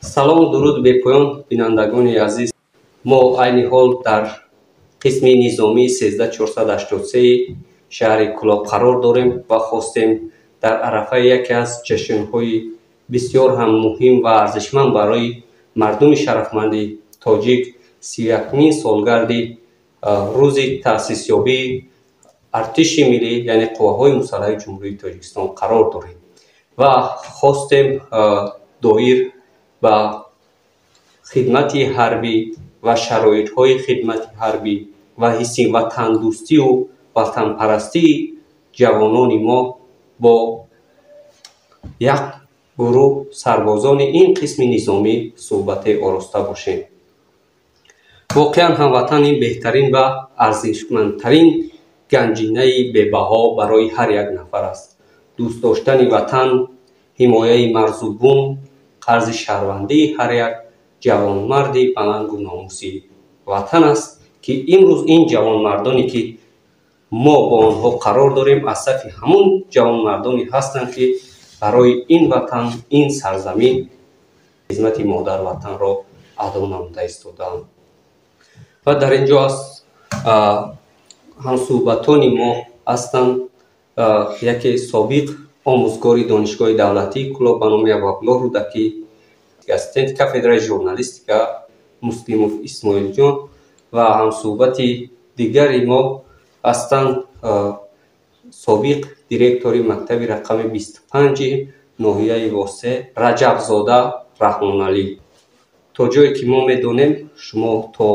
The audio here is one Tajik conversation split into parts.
Салому дуруд бепоён, бинандагони азиз. Мо айни ҳол дар қисми низомии 13483 шаҳри Кӯлоб қарор дорем ва хостем дар арафаи яке аз ҷашнҳои бисёр ҳам муҳим ва арзишманд барои мардуми шарафманди тоҷик, 31-мин солгарди рӯзи таъсисёбии артиши миллӣ, яъне Қувваҳои мусаллаҳи Ҷумҳурии Тоҷикистон қарор дорем ва хостем доир ба хидмати ҳарбӣ ва шароитҳои хидмати ҳарбӣ ва ҳисси ватандӯстию ватанпарастии ҷавонони мо бо як гурӯҳ сарбозони ин қисми низомӣ суҳбате ороста бошем. Воқеан, ҳамватан ин беҳтарин ва арзишмандтарин ганҷинаи бебаҳо барои ҳар як нафар аст. Дӯст доштани ватан, ҳимояи марзу бум қарзи шаҳрвандии ҳар як ҷавонмарди баланду номуси ватан аст, ки имрӯз ин ҷавонмардоне, ки мо бо онҳо қарор дорем, аз сафи ҳамон ҷавонмардоне ҳастанд, ки барои ин ватан, ин сарзамин хизмати модарватанро адо намуда истодаанд. Ва дар ин ҷо аст ҳамсӯҳбатони мо ҳастанд: яке собиқ омӯзгори Донишгоҳи давлатии Кӯлоб ба номи Абуабдуллоҳ Рӯдакӣ, ассистенти кафедраи журналистика Муслимов Исмоилҷон, ва ҳамсӯҳбати дигари мо ҳастанд собиқ директори мактаби рақами 25-и ноҳияи Восе Раҷабзода Раҳмоналӣ. То ҷое ки мо медонем, шумо то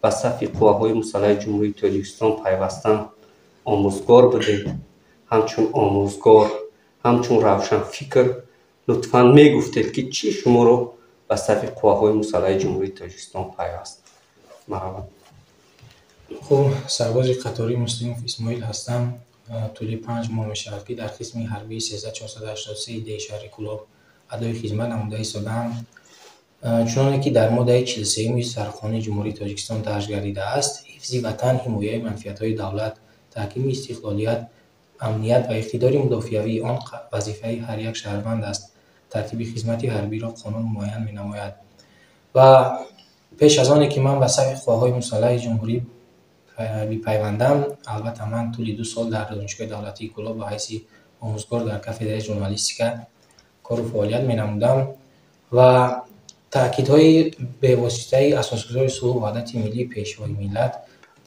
ба сафи Қувваҳои мусаллаҳи Ҷумҳурии Тоҷикистон пайвастан омӯзгор будед. Ҳамчун омӯзгор, ҳамчун равшанфикр, лутфан мегуфтед, ки чӣ шуморо ба сафи Қувваҳои мусаллаҳи Ҷумҳурии Тоҷикистон пайваст? Марҳамат. Хуб, сарбози қаторӣ Муслимов Исмоил ҳастам. Тӯли 5 моҳ мешавад, ки дар қисми ҳарбии 13483 деҳи шаҳри Кӯлоб адои хизмат намуда истодаам. Чуноне ки дар моддаи 43-юми Сарқонуни Ҷумҳурии Тоҷикистон дарҷ гардидааст, ҳифзи ватан, ҳимояи манфиатҳои давлат, таҳкими истиқлолият, амният ва иқтидори мудофиавии он вазифаи ҳар як шаҳрванд аст. Тартиби хизмати ҳарбиро қонун муайян менамояд. Ва пеш аз оне ки ман ба сафи Қувваҳои мусаллаҳи ҷумҳурӣ бипайвандам, албатта, ман тӯли 2 сол дар Донишгоҳи давлатии Кӯлоб ба ҳайси омӯзгор дар кафедраи журналистика кору фаъолият менамудам ва таъкидҳои бевоситаи Асосгузори сулҳу ваҳдати миллӣ, Пешвои миллат,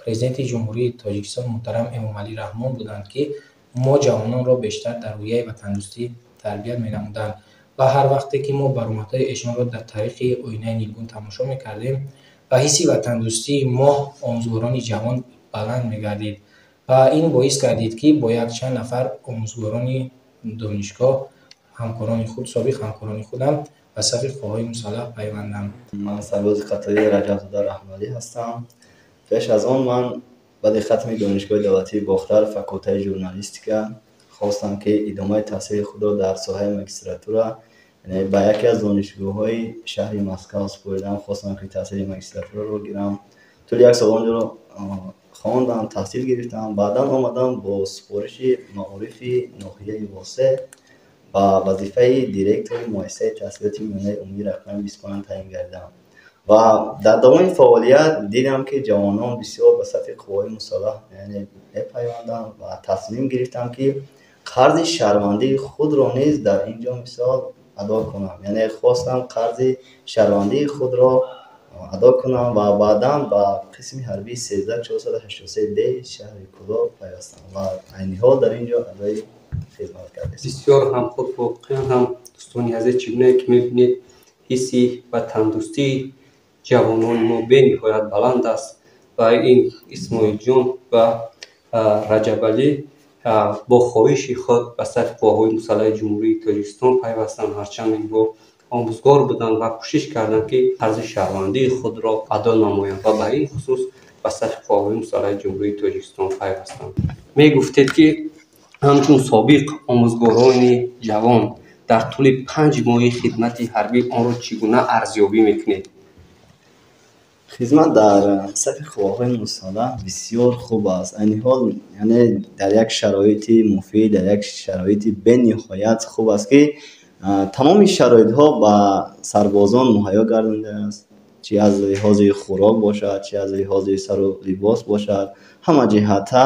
Президенти Ҷумҳурии Тоҷикистон муҳтарам Эмомалӣ Раҳмон буданд, ки мо ҷавононро бештар дар рӯҳияи ватандӯстӣ тарбият менамуданд. Ва ҳар вақте ки мо баромадҳои эшонро дар тариқи оинаи нилгун тамошо мекардем, ва ҳисси ватандӯстии мо, омӯзгорони ҷавон, баланд мегардид ва ин боис гардид, ки бо якчанд нафар омӯзгорони донишгоҳ, ҳамкорони худ, собиқ ҳамкорони худам, ба сафи Қувваҳои мусаллаҳ пайвандам. Ман сарбози қатории Раҷабзода Раҳмалӣ ҳастам. Пеш аз он ман баъди хатми Донишгоҳи давлатии Бохтар, факултаи журналистика, хостам, ки идомаи таҳсили худро дар соҳаи магистратура ба яке аз донишгоҳҳои шаҳри Москав супоридам. Хостам, ки таҳсили магистратураро гирам. Тӯли як сол онҷоро хондам, таҳсил гирифтам. Баъдан омадам, бо супориши маорифи ноҳияи Восе ба вазифаи директори муассисаи таҳсилоти миёнаи умумии рақами 25 таъин гардидам ва дар давоми фаъолият дидам, ки ҷавонон бисёр ба сафи қувваҳои мусаллаҳ, яъне, мепайванданд ва тасмим гирифтам, ки қарзи шаҳрвандии худро низ дар ин ҷо, мисол, адо кунам. Яъне хостам қарзи шаҳрвандии худро адо кунам ва баъдан ба қисми ҳарбии 13483 д шаҳри Кӯлоб пайвастам ва айни ҳол дар ин ҷо адои хизмат кардем. Бисёр ҳам хуб. Воқеан ҳам, дӯстони азиз, чӣ гунае ки мебинед, ҳисси ватандӯстии ҷавонони мо бениҳоят баланд аст ва ин Исмоилҷон ва Раҷабалӣ бо хоҳиши худ ба сафи Қувваҳои мусаллаҳи Ҷумҳурии Тоҷикистон пайвастанд. Ҳарчанд инҳо омӯзгор буданд ва кӯшиш карданд, ки қарзи шаҳрвандии худро адо намоянд ва ба ин хусус ба сафи Қувваҳои мусаллаҳи Ҷумҳурии Тоҷикистон пайвастанд. Мегуфтед, ки ҳамчун собиқ омӯзгорони ҷавон дар тӯли 5 моҳи хидмати ҳарбӣ онро чӣ гуна арзёбӣ мекунед? Хизмат дар сафи қувваҳои мусаллаҳ бисёр хуб аст. Айни ҳол, яъне, дар як шароити муфид, дар як шароити бениҳоят хуб аст, ки Тамоми шароитҳо ба сарбозон муҳайё гардонидааст, чӣ аз лиҳози хӯрок бошад, чӣ аз лиҳози сару либос бошад. Ҳама ҷиҳата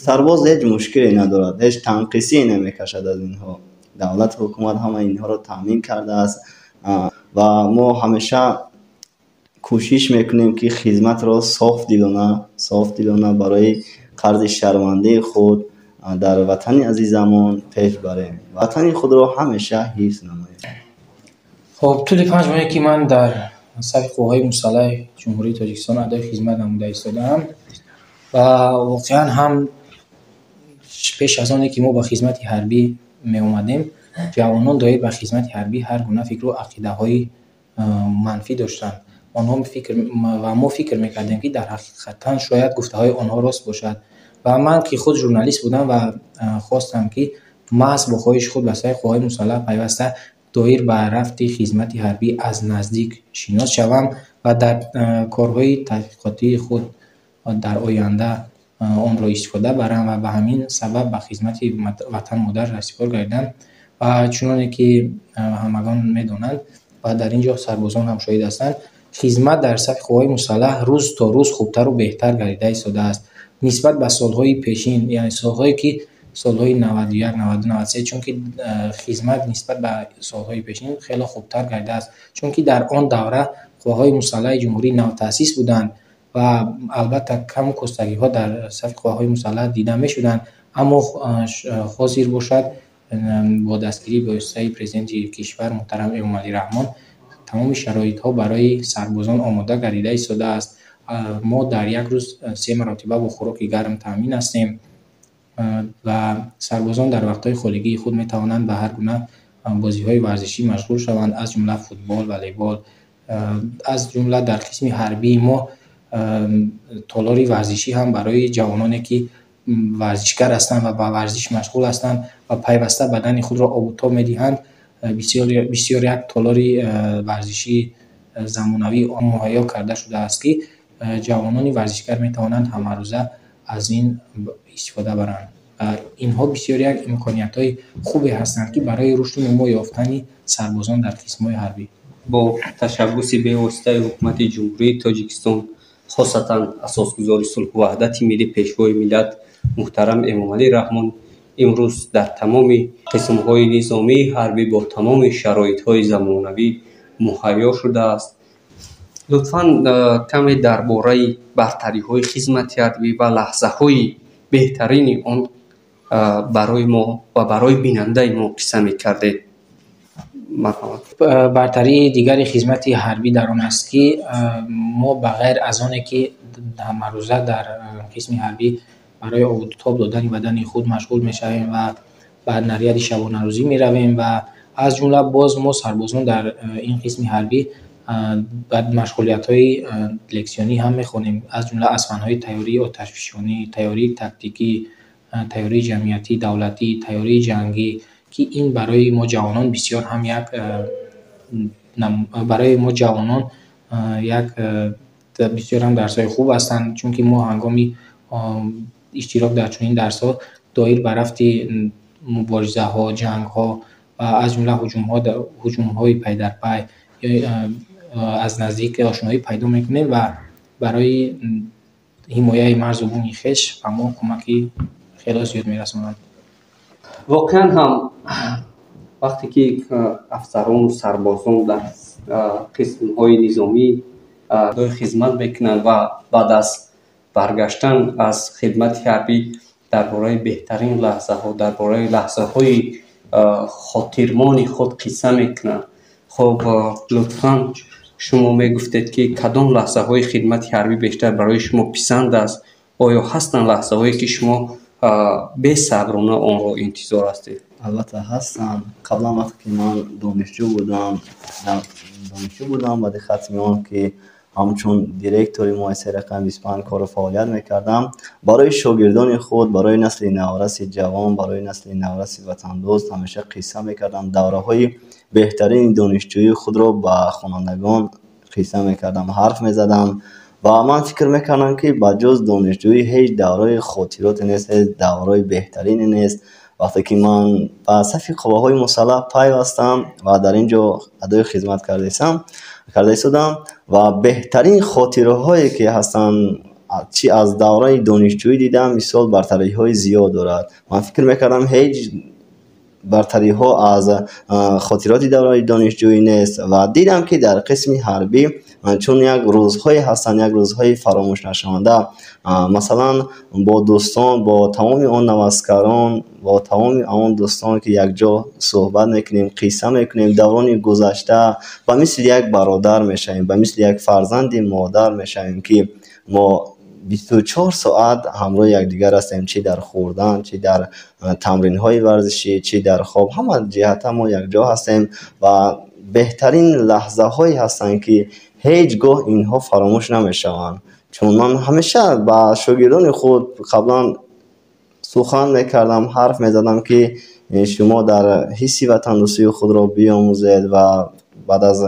сарбоз ҳеҷ мушкиле надорад, ҳеҷ танқисие намекашад аз инҳо. Давлату ҳукумат ҳама инҳоро таъмин кардааст ва мо ҳамеша кӯшиш мекунем, ки хизматро софдилона барои қарзи шаҳрвандии худ дар ватани азизамон пеш барем, ватани худро ҳамеша ҳифз намоем. Хоб, тӯли 5 моҳе, ки ман дар сафи қувваҳои мусаллаҳи Ҷумҳурии Тоҷикистон адои хизмат намуда истодаам ва воқеан ҳам пеш аз оне ки мо ба хизмати ҳарбӣ меомадем, ҷавонон доир ба хизмати ҳарбӣ ҳар гуна фикру ақидаҳои манфӣ доштанд. Онҳо фикр ва мо фикр мекардем, ки дар ҳақиқатан шояд гуфтаҳои онҳо рост бошад. Ва ман, ки худ журналист будам ва хостам, ки маҳз бо хоҳиши худ ба сафи қувваҳои мусаллаҳ пайваста, доир ба рафти хизмати ҳарбӣ аз наздик шинос шавам ва дар корҳои таҳқиқотии худ дар оянда онро истифода барам ва ба ҳамин сабаб ба хизмати ватан модар расипор гардидам. Ва чуноне ки ҳамагон медонанд ва дар ин ҷо сарбозон ҳам шоҳид ҳастанд, хизмат дар сафи қувваҳои мусаллаҳ рӯз то рӯз хубтару беҳтар гардида истодааст нисбат ба солҳои пешин, яъне солҳое ки солҳои 91, 92, 93, чунки хизмат нисбат ба солҳои пешин хело хубтар гардидааст, чунки дар он давра қувваҳои мусаллаҳи ҷумҳурӣ навтаъсис буданд ва албатта каму костагиҳо дар сафи қувваҳои мусаллаҳ дида мешуданд. Аммо ҳозир бошад, бо дастгирии бевоситаи Президенти кишвар муҳтарам Эмомалӣ Раҳмон тамоми шароитҳо барои сарбозон омода гардида истодааст. Мо дар як рӯз се маротиба бо хӯроки гарм таъмин ҳастем ва сарбозон дар вақтҳои холигии худ метавонанд ба ҳар гуна бозиҳои варзишӣ машғул шаванд, аз ҷумла футбол, волейбол. Аз ҷумла дар қисми ҳарбии мо толори варзишӣ ҳам барои ҷавононе, ки варзишгар ҳастанд ва ба варзиш машғул ҳастанд ва пайваста бадани худро обутоб медиҳанд, бисёр як толори варзишии замонавӣ муҳайё карда шудааст, ки ҷавонони варзишгар метавонанд ҳамарӯза аз ин истифода баранд. Инҳо бисёр як имкониятҳои хубе ҳастанд, ки барои рушду нумо ёфтани сарбозон дар қисмҳои ҳарбӣ. Бо ташаббуси бевоситаи Ҳукумати Ҷумҳурии Тоҷикистон, хосатан Асосгузори сулҳу ваҳдати миллӣ, Пешвои миллат муҳтарам Эмомалӣ Раҳмон, имрӯз дар тамоми қисмҳои низомии ҳарбӣ бо тамоми шароитҳои замонавӣ муҳайё шудааст. Лутфан, каме дар бораи бартариҳои хизмати ҳарбӣ ва лаҳзаҳои беҳтарини он барои мо ва барои бинандаи мо қисса мекардед, марҳамат. Бартарии дигари хизмати ҳарбӣ дар он аст, ки мо ба ғайр аз оне ки ҳамарӯза дар қисми ҳарбӣ барои обутоб додани бадани худ машғул мешавем ва ба наряди шабонарӯзӣ меравем ва аз ҷумла боз мо сарбозон дар ин қисми ҳарбӣ ба машғулиятҳои лексионӣ ҳам мехонем, аз ҷумла аз фанҳои тайёрии оташфишонӣ, тайёрии тактикӣ, тайёрии ҷамъиятӣ, давлатӣ, тайёрии ҷангӣ, ки ин барои мо ҷавонон бисёр ҳам як барои мо ҷавонон як бисёр ҳам дарсҳои хуб ҳастанд, чунки мо ҳангоми иштирок дар чунин дарсҳо доир ба рафти муборизаҳо, ҷангҳо ва аз ҷумла ҳуҷумҳои пайдарпай аз наздик ошноӣ пайдо мекунем ва барои ҳимояи марзу буми хеш ба мо кӯмаки хело зиёд мерасонад. Воқеан ҳам, вақте ки афсарону сарбозон дар қисмҳои низомӣ адои хизмат мекунанд ва баъд аз баргаштан аз хидмати ҳарбӣ дар бораи беҳтарин лаҳзаҳо, дар бораи лаҳзаҳои хотирмони худ қисса мекунанд. Хуб, лутфан шумо мегуфтед, ки кадом лаҳзаҳои хидмати ҳарбӣ бештар барои шумо писанд аст? Оё ҳастанд лаҳзаҳое, ки шумо бесаброна онро интизор ҳастед? Албатта, ҳастанд. Қаблан, вақте ки ман донишҷӯ будам, баъди хатми он ки ҳамчун директори муассисаи рақами 25 кору фаъолият мекардам, барои шогирдони худ, барои насли навраси ҷавон, барои насли навраси ватандӯст ҳамеша қисса мекардам. Давраҳои беҳтарини донишҷӯии худро ба хонандагон қисса мекардам, ҳарф мезадам ва ман фикр мекардам, ки ба ҷуз донишҷӯӣ ҳеҷ давраи хотироте нест, ҳеҷ давраи беҳтарине нест. Вақте ки ман ба сафи қувваҳои мусаллаҳ пайвастам ва дар ин ҷо адои хизмат карда истодам ва беҳтарин хотираҳое ки ҳастанд, чӣ аз давраи донишҷӯӣ дидам, мисол, бартариҳои зиёд дорад. Ман фикр мекардам, ҳеҷ бартариҳо аз хотироти давраи донишҷӯӣ нест ва дидам, ки дар қисми ҳарбӣ чун як рӯзҳое ҳастанд, як рӯзҳои фаромӯшнашаванда. Масалан, бо дӯстон, бо тамоми он наваскарон, бо тамоми он дӯстон, ки якҷо суҳбат мекунем, қисса мекунем, даврони гузашта, ба мисли як бародар мешавем, ба мисли як фарзанди модар мешавем, ки мо 24 соат ҳамроҳи якдигар ҳастем, чӣ дар хӯрдан, чӣ дар тамринҳои варзишӣ, чӣ дар хоб, ҳама ҷиҳата мо якҷо ҳастем. Ва беҳтарин лаҳзаҳое ҳастанд, ки ҳеҷ гоҳ инҳо фаромӯш намешаванд, чун ман ҳамеша ба шогирдони худ қаблан сухан мекардам, ҳарф мезадам, ки шумо дар ҳисси ватандӯстии худро биомӯзед ва баъд аз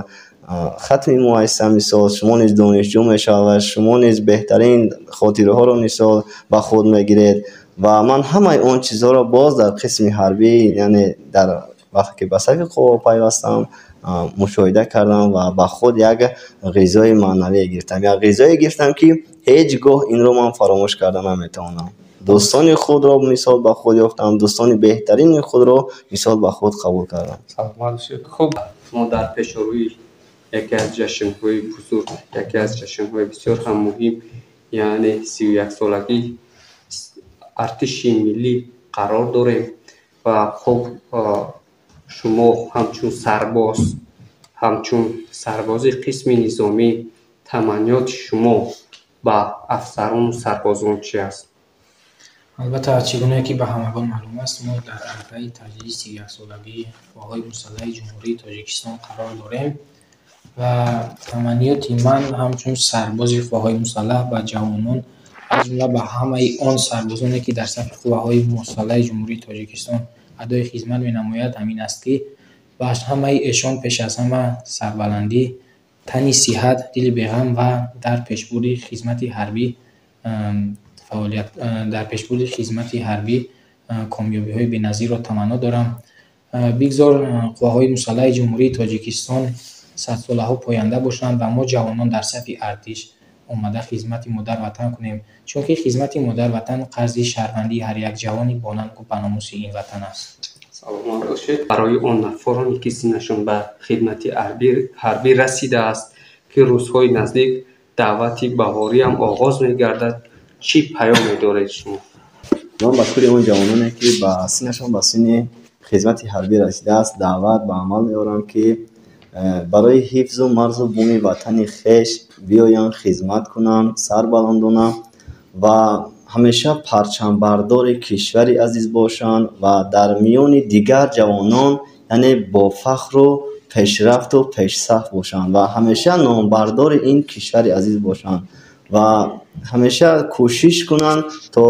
хатми муассиса, мисол, шумо низ донишҷӯ мешавад ва шумо низ беҳтарин хотираҳоро, мисол, ба худ мегиред. Ва ман ҳамаи он чизҳоро боз дар қисми ҳарбӣ, яъне дар вақте ки ба сафи қувва пайвастам, мушоҳида кардам ва ба худ як ғизои маънавие гирифтам, як ғизое гирифтам, ки ҳеҷ гоҳ инро ман фаромӯш карда наметавонам. Дӯстони худро, мисол, ба худ ёфтам, дӯстони беҳтарини худро, мисол, ба худ қабул кардам. Саломат бошед. Хуб, мо дар пешорӯи яке аз ҷашнҳои бузург, яке аз ҷашнҳои бисёр ҳам муҳим, яъне 31-солагии артиши миллӣ қарор дорем. Ва хуб, шумо ҳамчун сарбоз, ҳамчун сарбози қисми низомӣ, таманниёти шумо ба афсарону сарбозон чи аст? Албатта, чӣ гуне ки ба ҳамагон маълум аст, мо дар арафаи таҷлили 31-солагии Қувваҳои мусаллаҳи Ҷумҳурии Тоҷикистон қарор дорем ва таманниёти ман ҳамчун сарбози қувваҳои мусаллаҳ ба ҷавонон, аз ҷумла ба ҳамаи он сарбозоне, ки дар сафи Қувваҳои мусаллаҳи Ҷумҳурии Тоҷикистон адои хизмат менамояд, ҳамин аст, ки ба ҳамаи эшон пеш аз ҳама сарбаландӣ, тани сиҳат, дили беғам ва дар пешбурди хизмати ҳарбӣ фаъолият, дар пешбурди хизмати ҳарбӣ комёбиҳои беназирро таманно дорам. Бигзор Қувваҳои мусаллаҳи Ҷумҳурии Тоҷикистон садсолаҳо поянда бошанд ва мо, ҷавонон, дар сафи артиш омада хизмати Модарватан кунем, чунки хизмати Модарватан қарзи шаҳрвандии ҳар як ҷавони бонангу баномуси ин ватан аст. Саломат бошед. Барои он нафароне, ки синнашон ба хидмати ҳарбӣ расидааст, ки рӯзҳои наздик даъвати баҳориам оғоз мегардад, чӣ паёме доред шумо? Ман ба кулли он ҷавононе, ки ба синнашон ба синни хизмати ҳарбӣ расидааст, даъват ба амал меорам, ки барои ҳифзу марзу буми ватани хеш биёянд, хизмат кунанд, сарбаландона ва ҳамеша парчамбардори кишвари азиз бошанд ва дар миёни дигар ҷавонон, яъне бо фахру пешрафту пешсаф бошанд ва ҳамеша номбардори ин кишвари азиз бошанд ва ҳамеша кӯшиш кунанд, то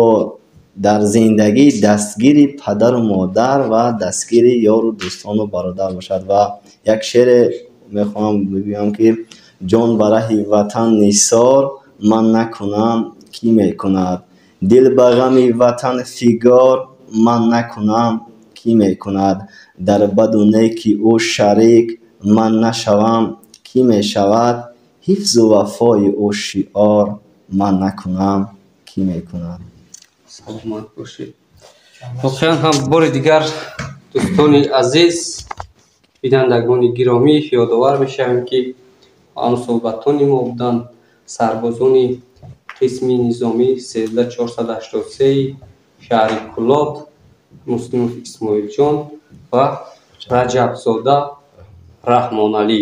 дар зиндагӣ дастгири падару модар ва дастгири ёру дӯстону бародар бошад. Ва як шеъре мехоҳам бигӯям, ки ҷон ба раҳи ватан нисор ман накунам, кӣ мекунад? Дил ба ғами ватан фигор ман накунам, кӣ мекунад? Дар баду неки ӯ шарик ман нашавам, кӣ мешавад? Ҳифзу вафои ӯ шиор ман накунам, кӣ мекунад? Саломат бошед. Воқеан ҳам, бори дигар, дӯстони азиз, бинандагони гиромӣ, ёдовар мешавем, ки ҳамсӯҳбатони мо буданд сарбозони қисми низомӣ 13483 шаҳри Кӯлоб, Муслимов Исмоилҷон ва Раҷабзода Раҳмоналӣ.